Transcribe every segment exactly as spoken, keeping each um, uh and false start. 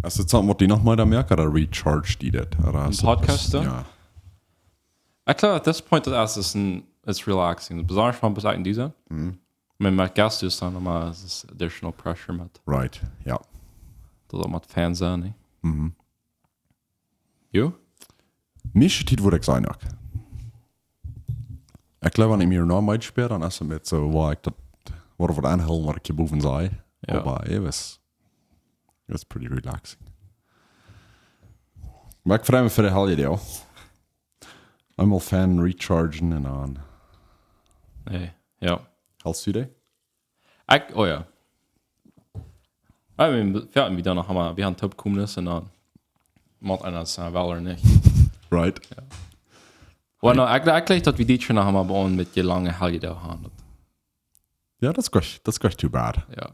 Es daut something waut die noch mea doa moakt, ooda recharge die daut? Ooda es daut Podcast, bloos- ja? Ja. Actually, at this point, daut es, es, en, it's relaxing. Besonda wan bloos en dise. Mhm. Met, met Gäste es dan nochmol, es additional pressure met. Right, ja. Daut mott fein sennen, nä? Mhm. Jo? Mieeschte Tiet wudd ekj sajen uk. Ekj jleew, wan ekj mie noch mea späl, dan es et met soo, woo ekj daut, waut ekj waut aunhoolen, waut ekj hia bowen saj. Ja. Oba it was, it was pretty relaxing. Oba ekj frei mie fa de Holiday, jo. Eemol fein rechargen un dan. Hey, jo. Hast du die? Ekj, oh jo. I mean, wie hauden, wie dan noch emma, wie hauden Toopkomes un dan mott eena daut, äh, well ooda nich. Right. Well, no, ekj, ekj jleew daut wie dit Joa noch emma bie ons met de lange Holiday haben. Ja, daut es goanich, daut es goanich too bad. Jo.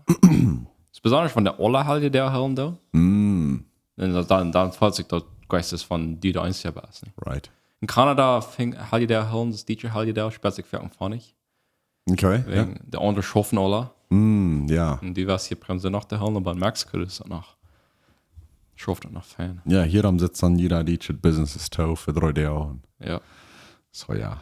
Es besonda wan de aule Holiday haben, though. Mm, Un daut, dan, dan felt sikj daut goanich von die de eensje best, nä? right. En Kanada funk Holiday haben, daut dit Joa Holiday, spelt sikj fa ons nich. Okay, ja. Wäajen de aundre schaufen aule. Mm, ja. Un du woascht hia Prämse noch to hoolen, oba en Mexiko es daut noch. Schauft daut noch fein. Ja, hia dan sitt dan jieda, dee daut Business es too fa dree Doag. Jo. So, ja.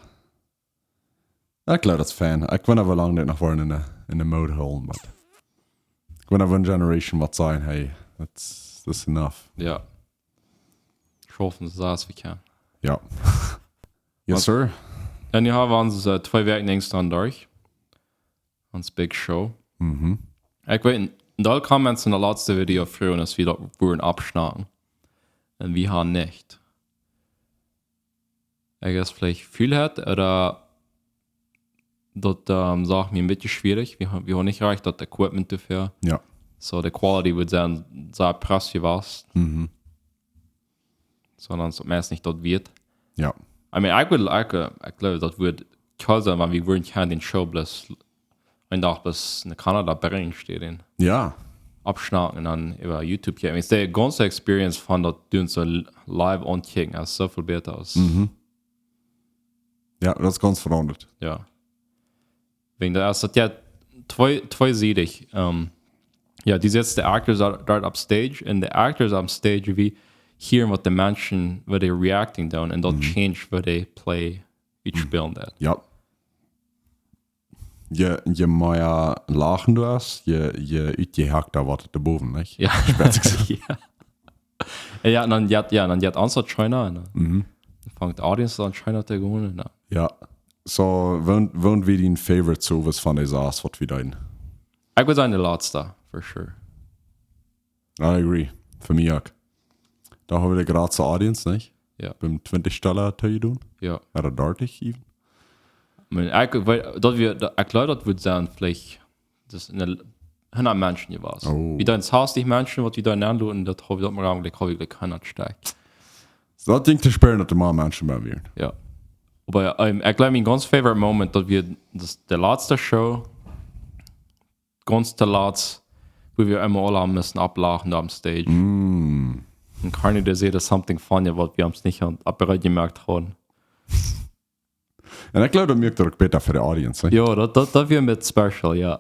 Ekj jleew daut es fein. Ekj weet nich woo lang dit noch woat en de, en de Mood hoolen, but ekj weet nich woo eene Generation woat sajen, hey, that's, that's enough. Jo. Schaufen soo aus wie kjennen. Ja. Yes, sir. Un nu haben wie ons, äh, twee Wäakj längst dan derch. Ons Big Show. Mhm. Ekj weet, en Deel Comments en daut latste Video fruagen, aus wie daut wudden aufschnacken. Un wie haben nich. I guess veleicht Fuulheit, ooda daut, ähm, sach mie een bät schwierig. Wie haben, wie haben nich rajcht daut Equipment doafäa. Ja. So, de Quality woat sennen, sea press jewast. Mhm. Sonda es daut meist nich daut wieet. Ja. I mean, ekj wudd, ekj, äh, ekj jleew, daut wudd cool sennen, wan wie wudden kjennen dän Show bloos een Dach bloos no Kanada brinjen, stell die Ja. aufschnacken un dan äwa YouTube kjikjen. Ekj saj, de gaunze Experience von daut doonen soo live aunkjikjen, es soo väl bäta aus. Mhm. Ja, daut es gaunz veraundat. Jo. Wäajen daut es daut jo twee, tweesiedich. Ähm, jo, du sitst de Actors doa, doa opp Stage un de Actors opp Stage, wie hieren waut de Menschen, woo dee reacting doonen un daut Mhm. change woo dee Play, woo dee spälen doonen. Ja. Je, je mea Lachen du hast, je, je utjehakta woat et doa bowen, nich? Jo. Jo. Jo, un dan jeit, jo, dan jeit ons daut scheena un dan Mhm. fangt de Audience aun scheena to gonen un dan. Ja. So, woo, woo wia dien favorite Sowes von de sas waut wie deeden? Ekj wudd sajen de latste, for sure. I agree. Fa mie uk. Doa haben wie de jratste Audience, nich? Jo. Biem twintich Dollar to doonen. Jo. Ooda dartich even. I mean, ekj, well, daut wia, daut, ekj jleew daut wudd sennen, veleicht, daut es en de hundat Menschen jewast. Oh. Wie deeden sastich Menschen, waut wie doa aunloten, daut haben wie daut mol, ekj jleew, hundat Stekj. So, daut Dinkj to spälen, daut doa mea Menschen bie wieren. Jo. Oba jo, ähm, ekj jleew, mien gaunz favorite Moment, daut wia daut, de latste Show, gaunz de latst, woo wie emma aule haben must auflachen doa opp Stage. Mm. Un Carney, dee säd something funny, waut wie ons nich aun, opp Rot jemoakt hauden. Un ekj jleew, daut moakt et uk bäta fa de Audience, nich? Jo, daut, daut, daut wia een bät special, jo.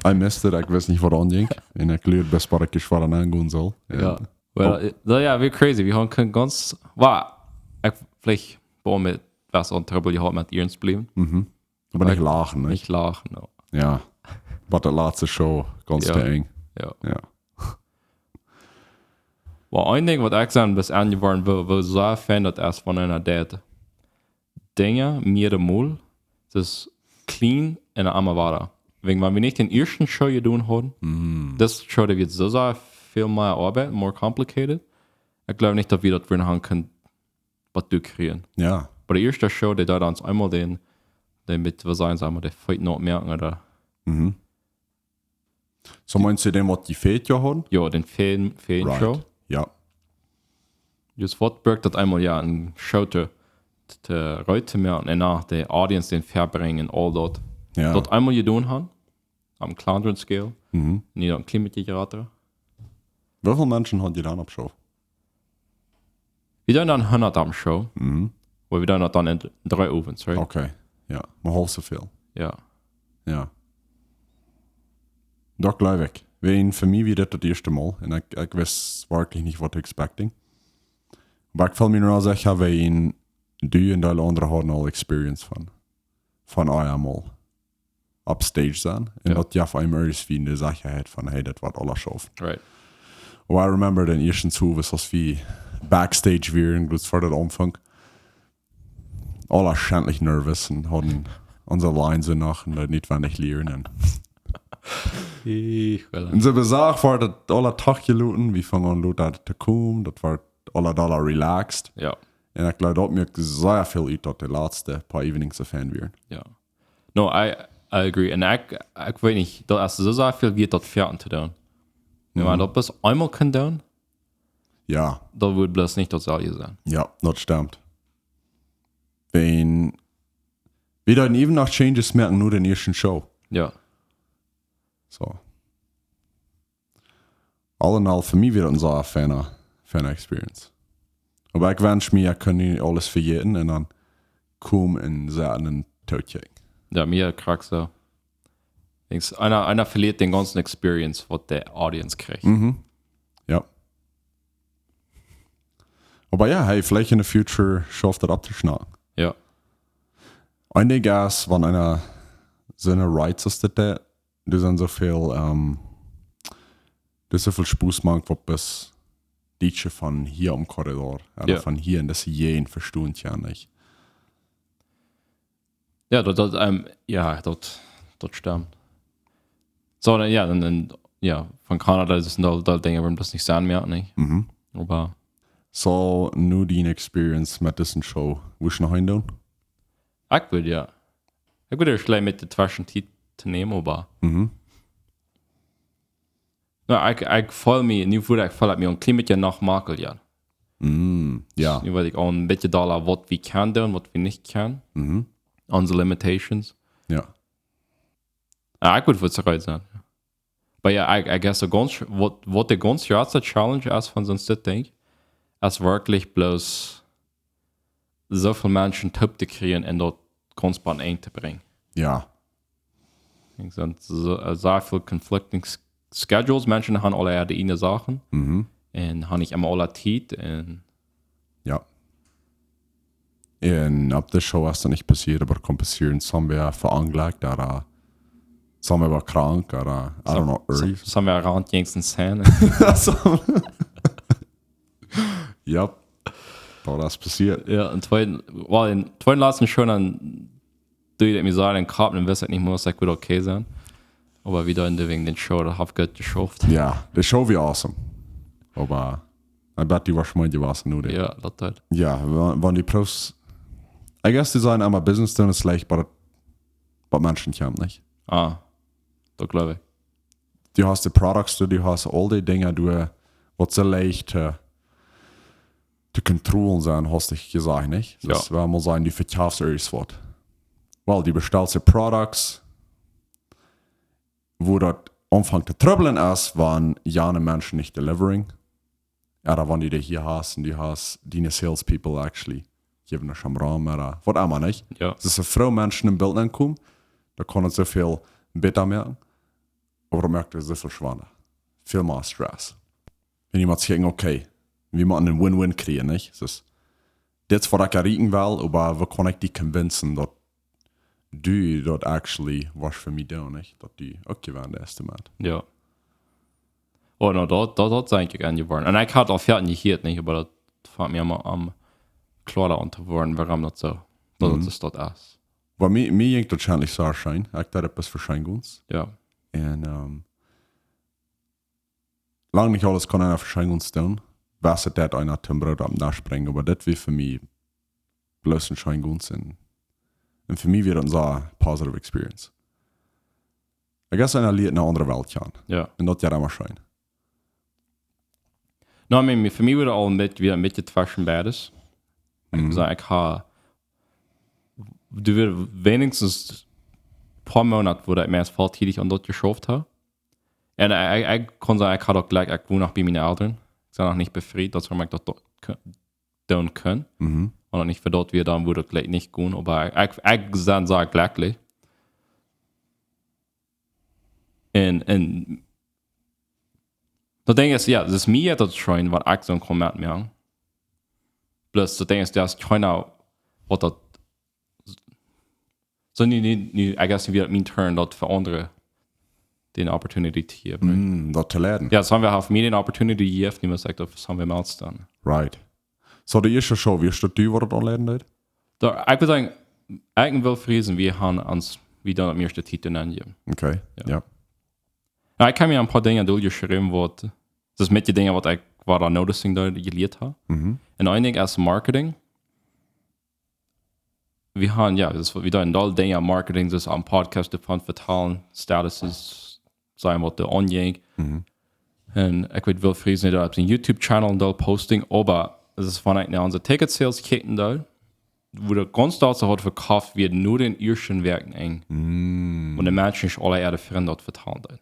I missed it, ekj wist nich waut aunjinkj. Un ekj lieed best waut ekj jeschwoaren aungonen saul. Jo. Well, äh, daut, jo, wia crazy. Wie haben kunnen gaunz, well, ekj, veleicht, boah, met, waut aun Trubbel jehaut met iernst bliewen. Mhm. Oba nich lachen, nich? Nich lachen, no. Ja. Oba de latste Show, gaunz Jo. to enj. Jo. Ja. Well, een Dinkj waut ekj sajen, best aunjeworden, woo, woo soo fein daut es von eena deit Dinja, mea de Mol, daut es clean un emma wada. Wäajen, wan wie nich dän ieeschten Show jedonen hauden, Mm. daut Show, daut wia soo sea väl mea Oabeit, more complicated. Ekj jleew nich, daut wie daut wudden haben kunnen, waut du kjrieen. Ja. Bie de ieeschte Show, dee deed ons eemol dän, dän met, waut sajen see, eemol de Feet nat moaken, ooda? Mhm. So meenst du dän, waut dee Feet jo hauden? Jo, dän Feen, Feen Show. Ja. Daut waut brukt daut eemol, jo, een Show to, to, to reed to moaken un no de Audience dän verbrinjen, aul daut. Ja. Daut eemol jedonen haben, opp een kjlandren Scale, Mhm. nich opp een kjlien bät jratra. Woo väl Menschen haud jie dan opp Show? Wie deeden dan hundat opp Show, Mhm. oba wie deeden daut dan en dree Owents, right? Okay. Ja. Mau haulf soo väl. Jo. Ja. Daut jleew ekj. Wäajen fa mie wia dit daut ieeschte Mol un ekj, ekj wist werkjlich nich waut to expecting. Oba ekj feeld mie nu aul secha, wäajen du un dee aundre hauden aul experience von, von eenmol opp stage sennen. Un daut jeef eenem irjentwoo de Sechaheit von, hey, daut woat aules schaufen. Right. Oh, I remember dän ieeschten Sowes, aus wie backstage wieren, bloos ver daut aunfunk. Aula schentlich nervös un hauden onse lines noch un daut nich weinich lieren. Un Ich will. Un soo besorcht wort daut aula Tag jeloten, wie fungen aun lota to komen, daut wort aula dolla relaxed. Ja. Un ekj jleew, daut moakt sea väl ut, daut de latste poa evenings soo fein wieren. Ja. No, I, I agree. Un ekj, ekj weet nich, daut es soo sea väl wieet daut foaken to doonen. Wan daut bloos eemol kaun doonen, Ja, daut wudd bloos nich daut selwje sennen. ja, daut stemt. Wan, wie deeden even noch Changes moaken no dän ieeschten Show. Ja. Soo. Aul en aul fa mie wia daut eene sea feine, feine Experience. Oba ekj wensch mie, ekj kunn nu aules vejäten un dan komen un setten un tootjäajen. Ja, mie krakjt soo. Denkjst, eena, eena velieet dän gaunzen Experience, waut de Audience kjricht. Mhm. Ja. Oba ja, hey, veleicht en de future schauft daut opptoschnacken. Ja. Een Dinkj es, wan eena soone Rides aus dit, doa sent soo väl, ähm, doa es soo väl Spos mank, waut bloos Dietsche von hia aum Korridor, ooda Ja. von hia en dise Jäajent vestonen kjennen, nich? Ja, daut, daut, ähm, ja, daut, daut stemt. Soo, dan, ja, dan, dan, ja, von Kanada, daut sent aul, aul Dinja, wua daut nich sennen mea, nich? Mhm. Oba Soo, nu dee Experience met dise Show, wurscht du noch een doonen? Ekj wudd, ja. Ekj wudd ieescht jlikj met de Tweschentiet to nämen, oba Mhm. No, ekj, ekj feel mie, nu wudd ekj feel, daut mie een kjlien bät noch makjlicha. Mm, ja. Nu weet ekj aul een bät dolla, waut wie kjennen doonen, waut wie nich kjennen. Mhm. Onse limitations. Ja. Ja, ekj wudd fa zufrieden sennen. Oba ja, I, I guess, de gaunz, waut, waut de gaunz jratste Challenge es von soon Sitting, es werkjlich bloos soo väl Menschen toop to kjrieen un daut gaunz bie een Enj to brinjen. Ja. Ekj sent soo, äh, sea väl conflicting s-, schedules. Menschen haben aule äare ieejne Sachen Mhm. un haben nich emma aule Tiet. Un Ja. Un opp de Show es daut nich passieet, oba kaun passieren, someone wia veonjlekjt ooda someone wia krank ooda, I don't know, so, irjent. Someone wia raunt jengs en Sand. So. Yep. Daut es passieet. Ja, en tweeden, well, en tweeden latsten Show, dan deed ekj mie soo en dän Kopp un wist ekj nich mea, aus ekj wudd okay sennen. Oba wie deeden wäajen dän Show, daut haft goot jeschauft. Ja, de Show wia awesome. Oba, I bet dee wia schmock jewast nu. Ja, daut deed. Ja, wan, wan dee Profs, I guess, dee sent emma Business doonen es leicht, oba, oba Menschen kjennen nich. Ah, daut jleew ekj. Du hast de Products, du, du hast aul dee Dinja, du, waut soo leicht to, to controllen sent, hast du jesajcht, nich? Ja. Daut well mol sennen, du vekjeefst irjent waut. Well, du bestalst de Products, wua daut aunfangt to trubblen es, wan jane Menschen nich delivering. Ooda wan du dee hia hast un du hast diene salespeople actually jäwen ne Schamram ooda waut emma, nich? Ja. Daut es soo väl Menschen em Bilt aunkomen, daut kaun et soo väl bäta moaken. Oba daut moakt et soo väl schwanda. Väl mea Stress. Un du motst kjikjen, okay, wie motten een Win-Win kjrieen, nich? Daut, dit es waut ekj erreichen well, oba woo kaun ekj die convincen, daut du daut actually woascht fa mie doonen, nich? Daut du uk jewennen deist doamet. Ja. Oh, no, daut, daut, daut sie ekj aunjeworden. Un ekj haud aul väl jehieet, nich? Oba daut funk mie emma aun kloara aun to woaren, wuarom daut soo, daut Mhm. et daut es. Bie mie, mie jinkj daut scheinlich soo scheen. Ekj deed et bloos fa Scheengoons. Ja. Un, ähm, lang nich aules kaun eena fa Scheengoons doonen. Waut et daut eena toom Broot opp dän Desch brinjt, oba dit wia fa mie bloos een Scheengoons. Un, un fa mie wia daut een sea positive experience. I guess eena lieet ne aundre Welt kjanen. Ja. Un daut jeit emma scheen. No, I mean, fa mie wia daut aul een bät, wia een bät tweschen beides. Ekj Mhm. saj, ekj ha, du wia weens een poa Moonat, wua ekj meist volltiedich aun daut jeschauft ha. Un ekj, ekj, ekj kaun sajen, ekj haud uk jlikj, ekj won noch bie miene Elren. Ekj sie noch nich befriet, daut es wuarom ekj daut do-, ku-, doonen kunn. Mhm. Wan daut nich fa daut wia, dan wudd daut jlikj nich gonen, oba ekj, ekj, ekj sie sea jlekjlich. Un, un Daut Dinkj es, jo, daut es mie daut scheen, waut ekj soo kaun metmoaken. Plus daut Dinkj es, daut es kjeena, waut daut, soo nu, nu, nu, I guess, nu wia daut mien Turn, daut fa aundre dän Opportunity to jäwen. Mm, daut to leiden. Jo, soo wie haben mie dän Opportunity jejäft, nu mott ekj daut fa somebody else doonen. Right. So, de ieeschte Show, wia daut du, waut daut aunleiden deed? Doa, ekj wudd sajen, ekj un Wilfried, wie haben ons, wie doonen daut mieeschte Tiet doa nenjäwen. Okay, jo. Jo, ekj hab mie een poa Dinja doljeschräwen, waut, daut met de Dinja, waut ekj, waut I noticing doa jelieet hab. Mhm. Un een Dinkj es Marketing. Wie haben, jo, daut es, wie doonen aul Dinja Marketing, daut es aum Podcast doavon vetalen, Statuses, sajen, waut doa aunjinkj. Mhm. Un ekj weet, Wilfried es nu doa opp sienen YouTube-Channel un doa posting, oba daut es, wan ekj no onse Ticket-Sales kjikjen doo, woo de gaunz Staut haud vekoft, wia nu dän ieeschten Wäakjenenj. Mm. Un de Menschen es aule äare Frind daut vetalen deeden.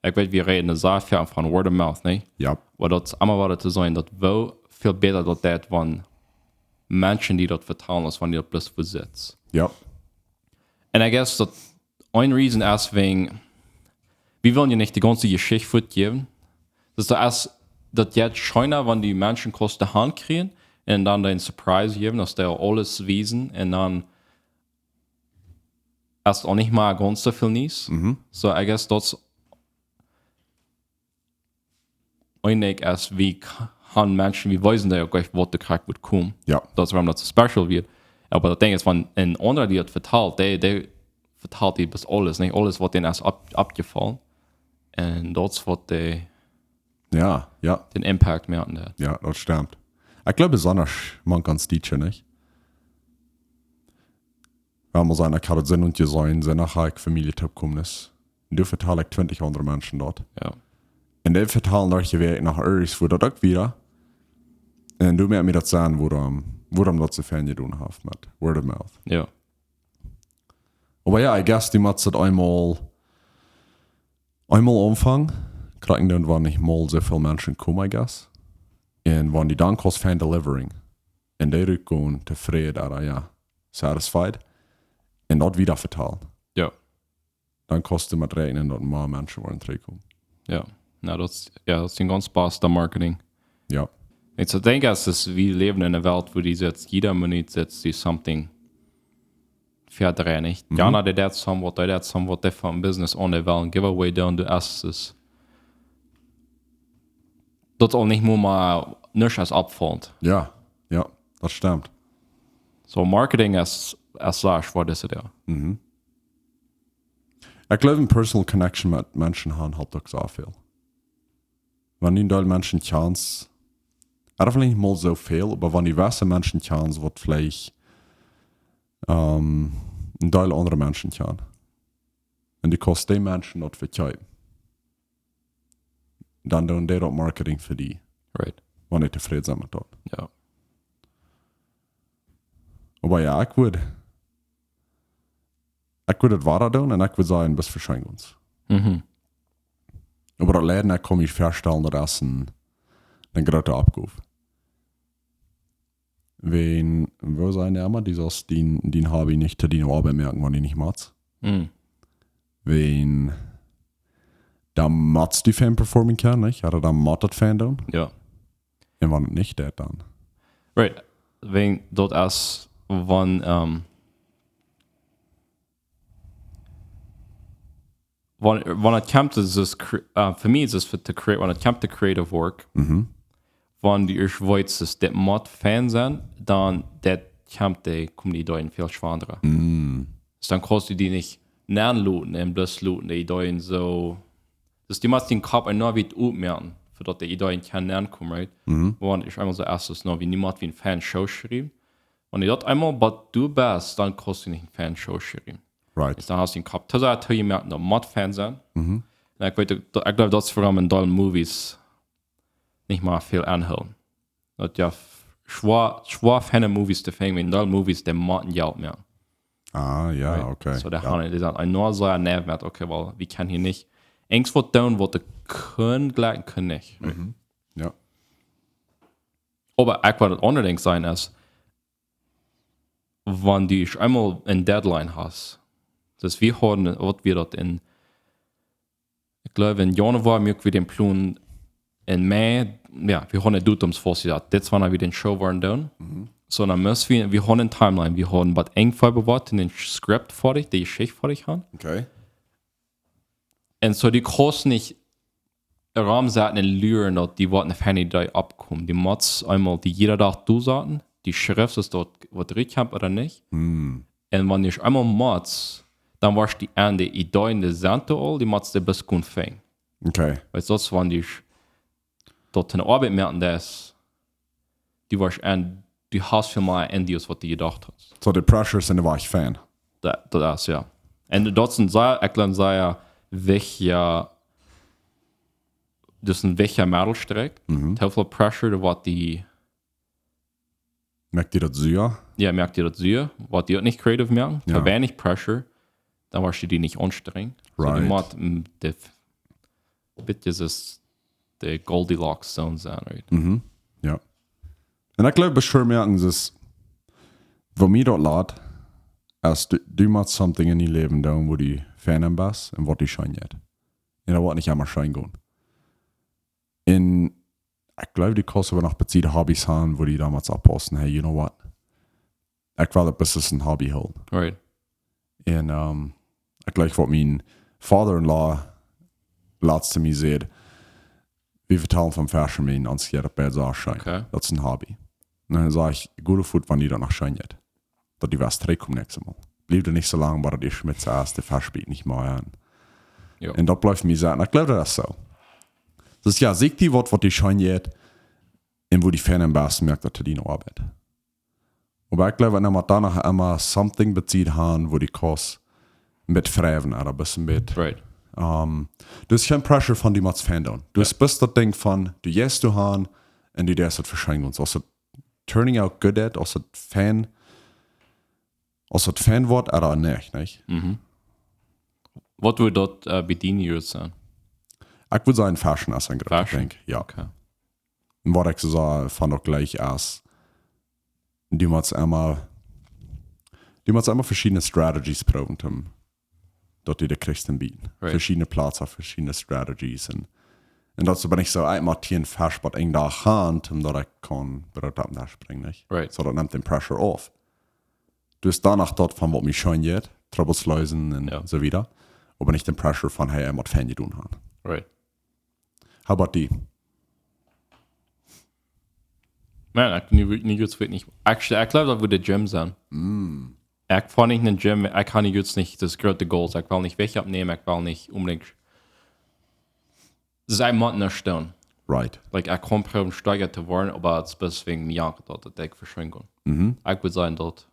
Ekj weet, wie räden sea väl von Word of Mouth, nä? Jo. Oba daut es emma wada to seenen, daut woo väl bäta daut deit, wan Menschen die daut vetalen, aus wan du daut bloos vesitst. Jo. Un I guess daut een reason es wäajen, wie wellen je nich de gaunze Jeschicht wajchjäwen. Daut es, daut jeit scheena, wan du Menschen kaust de Haunt kjrieen un dan dän Surprise jäwen, aus dee aules wiesen un dan es uk nich mea gaunz soo väl Nies. Mhm. So, I guess daut es een Dinkj es, wie k-, haben Menschen, wie weeten dee uk leicht, waut de Krakjt woat komen. Jo. Daut es, wuarom daut soo special wia. Oba daut Dinkj es, wan een aundra die daut vetalt, dee, dee vetalt die bloos aules, nä? Aules, waut dän es opp-, oppjefollen. Un daut es, waut de, Jo, jo. dän Impact moaken deit. Jo, daut stemt. Ekj gleew, besonda mank ons Tiet, nich? Jo, mott sennen, ekj haud Senn un jeseenen, Sindach haud ekj Famielje-Toopkomes. Un doa vetal ekj twintich aundre Menschen doa. Jo. Un dee vetalen doa je wada no irjentwua daut uk wada. Un doa moakt mie daut sennen, wuarom, wuarom daut soo fein jedonen haft met Word of Mouth. Jo. Oba jo, I guess, du motst daut eemol, eemol aunfangen. Kjrieen dan, wan nich mol soo väl Menschen komen, I guess. Un wan du dan kaust fein delivering. Un dee rutgonen tofräd, ooda jo, satisfied. Un daut wada vetalen. Jo. Dan kaust du met räakjnen, daut mea Menschen woaren trigjkomen. Jo. Na, daut es, jo, daut es een gaunz basta Marketing. Jo. Ekj denkj, daut es, wie läwen en eene Welt, wua du sitst, jieda Minut sitst du something veadreien, nich? Mhm. Jana, dee deit somewhat, dee deit somewhat, dee von Business on, dee wellen Giveaway doonen, du hast es. Daut es aul nich mea, mea nuscht es oppfaulen. Jo, jo, daut stemt. So, Marketing es, es sea schwoa, daut es et, jo. Mhm. Ekj gleew, een personal connection met Menschen haben halpt uk soo väl. Wan du een Deel Menschen kjanst, eefach nich mol soo väl, oba wan du jewesse Menschen kjanst, waut veleicht, ähm, een Deel aundre Menschen kjanen. Un du kaust dee Menschen daut vekjeepen. Dan doonen dee daut Marketing fa die. Right. Wan dee tofräd sent met daut. Jo. Oba jo, ekj wudd, ekj wudd et wada doonen un ekj wudd sajen, best veschenk ons. Mhm. Oba daut Leiden, ekj kaun mie väastalen, daut es een, een groote Oppgow. Wan, woo säd eena, du saust dien, dien Hobby nich to diene Oabeit moaken, wan du nich motst. Mhm. Wan, dan motst du fein performen kjennen, nich? Jo, dan motst du daut fein doonen. Jo. Un wan nich, daut dan. Right. Wan daut es, wan, ähm, wan, wan et kjemt to daut, cre-, äh, fa mie es et fa to create, wan et kjemt to creative work, Mhm. wan du ieescht weetst, daut dit mott fein sennen, dan daut kjemt, dee komen dee doa en väl schwandra. Mm. Dus dan kaust du die nich nenloten un bloos loten dee Ideen soo. Dus du motst dien Kopp enorm wiet opmoaken, fa daut dee Ideen kjennen nenkomen, right? Mhm. Wan ekj eemol soo es, es no, wie niemols wie een fein Show schriewen. Wan du daut eemol bie die best, dan kaust du nich een fein Show schriewen. Right. Dus dan hast du dien Kopp to sea toojemoakt, daut mott fein sennen. Mhm. Un ekj weet, daut, ekj gleew, daut es wuarom een Deel Movies nich mea väl aunhoolen. Daut jo, schwoa, schwoa feine Movies to finjen, wan een Deel Movies, dee motten Jelt moaken. Ah, jo, Right? okay. So, dee Jo. haben, dee sent enorm sea nervös met, okay, well, wie kjennen hia nich irjentwaut doonen, waut dee kjennen jlikj un kjennen nich. Right? Mhm. Jo. Oba ekj wull daut aundre Dinkj sajen es, wan du eemol eene Deadline hast. Dus wie hauden, waut wia daut en, ekj gleew, en Januar muak wie dän Plon, En Mei, jo, wie haben daut Datum fastjesat. Dit es wanea wie dän Show woaren doonen. Mhm. So, dan motten wie, wie haben eene Timeline. Wie haben waut Enj vebewoat en dän Script foadich, de Jeschicht foadich haben. Okay. En so, du kaust nich romsetten en luren daut die waut eene feine Idee oppkjemt. Du motst eemol die jieda Dach doasaten, du schriefst, es daut waut trigj kjemt ooda nich. Hm. En wan du eemol motst, dan woascht du aun de Ideen, dee sent aul, du motst dee bloos gonen finjen. Okay. Weetst, daut es wan du daut en Oabeit moaken deist, du woascht aun, du hast väl mea Ideas waut du jedocht hast. So, de pressure es en de Wajch fein. Daut, daut es, jo. En daut es een sea, ekj jleew, sea wichtja, daut es een wichtja Meddel, Strick. Mhm. Too väl pressure, daut woat die Moakt die daut sua? Jo, moakt die daut sua. Woat die uk nich creative moaken. Jo. Too weinich pressure, dan woascht du die nich aunstrenjen. So, du Right. motst, mm, de, bät es de Goldilocks Zone sennen, right? Mhm. Jo. En ekj jleew, bie Schurmjacken es, wua mie daut lat, es du, du motst something en dien Läwen doonen, wua du fein aun best en waut die scheen jeit. En daut woat nich emma scheen gonen. En ekj jleew, du kaust oba noch bie Hobbys gonen, wua du dan motst oppaussen, hey, you know what? Ekj well daut bloos aus een Hobby hoolen. Right. En, ehm, ekj jleew, waut mien father-in-law latst to mie säd, wie vetalen von Fesch, mien, ons hia opp Bed soo scheen. Okay. Daut es een Hobby. En dan saj ekj, goot, wan die daut noch scheen jeit, daut du woascht trigjkomen näakjstet Mol. Bliew doa nich soo lang, oba daut es met de ieeschte Fesch bie nich mea aun. Jo. En daut blift mie sennen. Ekj jleew, daut es soo. Dus jo, sieekj die waut, waut die scheen jeit, en wua du fein aun best, moak daut to diene Oabeit. Oba ekj jleew, wan eena dan noch emma something bie sikj haft, wua du kaust met frieen, ooda best met. Right. Ehm, dus kjeen pressure von die motst fein doonen. Du Jo. Best daut Dinkj von, du jeist doa han en du deist daut fa scheen gonen. Aus daut turning out good es, aus daut fein, aus daut fein woat, ooda nich, nich? Mhm. Waut wudd daut, eh, bie diene Jugend sennen? Ekj wudd sajen, Fashion es een grootet Fashion? Dinkj, jo. Okay. En waut ekj soo saj, von daut jlikj es, du motst emma, du motst emma veschiedne Strategies proowen, om daut du de kjrichst aunbieden. Right. Veschiedne Plazen, veschiedne Strategies. En, en daut es oba nich soo, ekj mott hia een Fesch waut een Dach han, om daut ekj kaun Broot opp dän Desch brinjen, nich? Right. So, daut nemt dän pressure auf. Du hast dan noch daut von waut mie scheen jeit, Troubles leesen en Jo. Soo wieda. Oba nich dän pressure von, hey, ekj mott fein jedonen han. Right. How about die? Man, ekj, nu, nu jrod weet nich. Actually, ekj jleew, daut wudd de Gym sennen. Mm. Ekj foa nich en de Gym, ekj ha nu jrod nich daut groote Goals. Ekj well nich Jewicht oppnämen, ekj well nich onbedinjt, see motten noch stonen. Right. Like, ekj kaun proowen stoakja to woaren, oba daut es bloos wäajen mie, daut, daut ekj fa scheen gonen. Mhm. Ekj wudd sajen, daut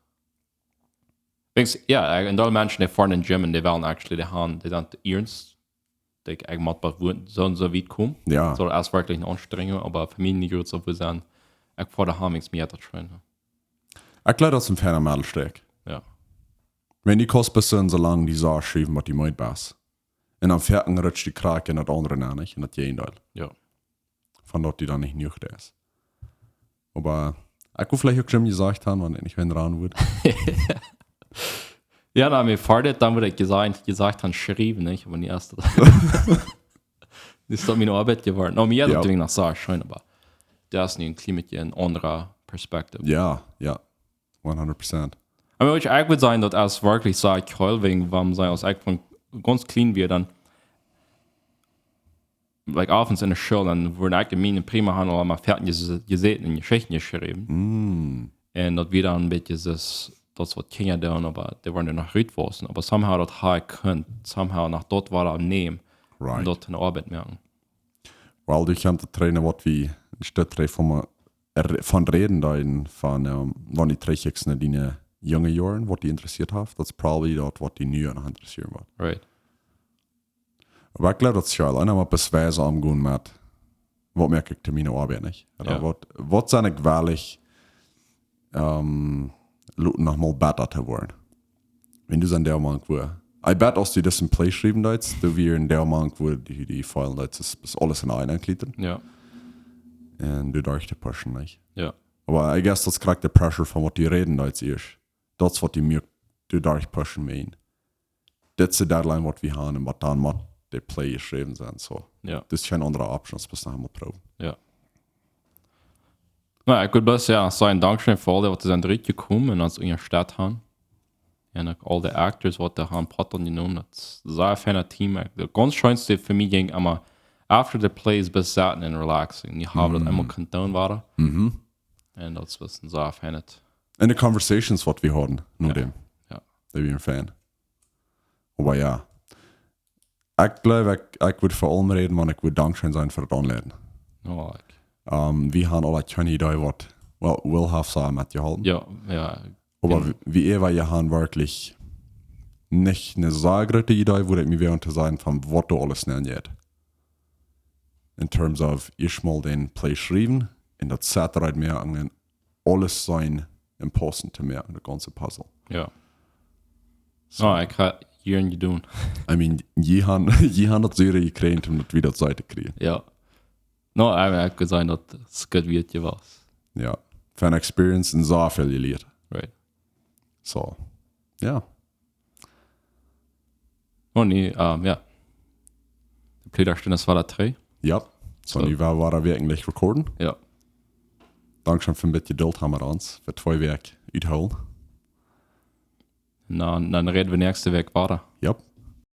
Denkjst, jo, en deel Menschen, dee foaren en de Gym en dee wellen actually de han, dee sent earnest. Ekj, ekj mott waut wua-, soo un soo wiet komen. Jo. So, daut es werkjlich eene Aunstrenjunk, oba fa mie nich jrod soo väl sennen. Ekj foa de Hamings mea daut scheen. Ekj jleew, daut es een feina Meddelwäaj. Jo. Wan du kaust best soo lang die Sach schaufen, waut du meed best. En dan foaken rutscht du krakjt en daut aundre nenn, nich? En daut Jäajendeel. Jo. Von daut du dan nich jenuach deist. Oba ekj wull veleicht uk Gym jesajcht han, wan ekj nich wan ran wudd. Jo, na, mie foat daut, dan wudd ekj jesajcht, jesajcht han schriewen, nich? Oba nich aus daut. Daut es dan miene Oabeit jeworden. No, mie Jo. Daut kjlinjt noch soo scheen, oba daut es nu een kjlien bät een aundra Perspektiv. Jo, jo. One hundred percent. I mean, which ekj wudd sajen, daut es werkjlich soo, ekj jleew, wäajen, wuarom sajen, aus ekj von gaunz kjlien wia, dan, like, often en de School, dan wort ekj en miene Prima han aul mau foaken jese-, jesäten en Jeschichten jeschräwen. Mm. En daut wia dan een bät daut, daut waut Kjinja doonen, oba dee wudden doa noch rutwaussen. Oba somehow daut ha ekj kunt, somehow noch daut wada nämen, Right. Un daut en de Oabeit moaken. Well, du kjemst daut trigj, waut wie een Stekj trigj von, re-, von räden deeden, von, ehm, wan du trigjkjikjst no diene junge Joaren, waut die interessieet haft, daut es probably daut, waut die nu noch interessieren woat. Right. Oba ekj jleew, daut es jo auleen mau bloos wies aungonen met, waut moak ekj to miene Oabeit, nich? Ooda Jo. waut, waut sie ekj wellich, ehm, lo-, noch mol bäta to woaren. Wan du soo een Deel mank wua. I bet, aus du daut en Play schriewen deist, du wia een Deel mank wua die, die feelen deist, es, es aules en eenen aunjekjlieet. Jo. En du derchpushen, nich? Jo. Oba I guess daut es krakjt de pressure von waut du räden deist ieescht. Daut es waut die mie, du derchpushen meent. Dit es de deadline waut wie han en waut dan mott de Play jeschräwen sennen, so. Jo. Daut es kjeene aundre Option, aus bloos noch eemol proowen. Jo. Na, ekj wull bloos, jo, sajen, dankscheen fa aule, waut doa sent trigj jekomen un ons unjastett haben. Un uk aul de actors, waut doa haben Poat aunjenomen. Daut es een sea feinet Team. Ekj, daut gaunz scheenste fa mie jinkj emma after the plays bloos sitten un relaxen. Dee haben daut eemol kunnen doonen, wada. Mhm. Un daut es een sea feinet. Un de conversations, waut wie hauden, no Jo. däm. Jo. Daut wia fein. Oba jo. Ekj jleew, ekj, ekj wudd fa aulem räden, wan ekj wudd dankscheen sajen fa daut Aunleiden. Oh, ekj. Ähm, wie haben aule kjeene Idee, waut, well, Will haft sea metjeholpen. Jo, jo. Oba wie, wie äwa je haben werkjlich nich eene sea groote Idee, woo ekj mie well to sajen, von waut doa aules nenn jeit. In terms of, ieescht mol dän Play schriewen, un daut separate moaken un aules seenen un paussen to moaken, daut gaunze Puzzle. Jo. So. Oh, ekj hab hia een jedonen. I mean, jie haben, jie haben daut sea jekjräajen, om daut wada to kjrieen. Jo. No, I mean, ekj kaun sajen, daut es goot wieet jewast. Jo. Von experience un sea väl jelieet. Right. So, jo. Oh, nu, ähm, jo. De Playdach es wada trigj. Jo. So, So. Nu woa wie wada werkjlich recorden. Jo. Dankscheen fa een bät Jeduld haben met ons. Fa twee Wäakj uthoolen. Dan, dan räden wie näakjste Wäakj wada. Jo.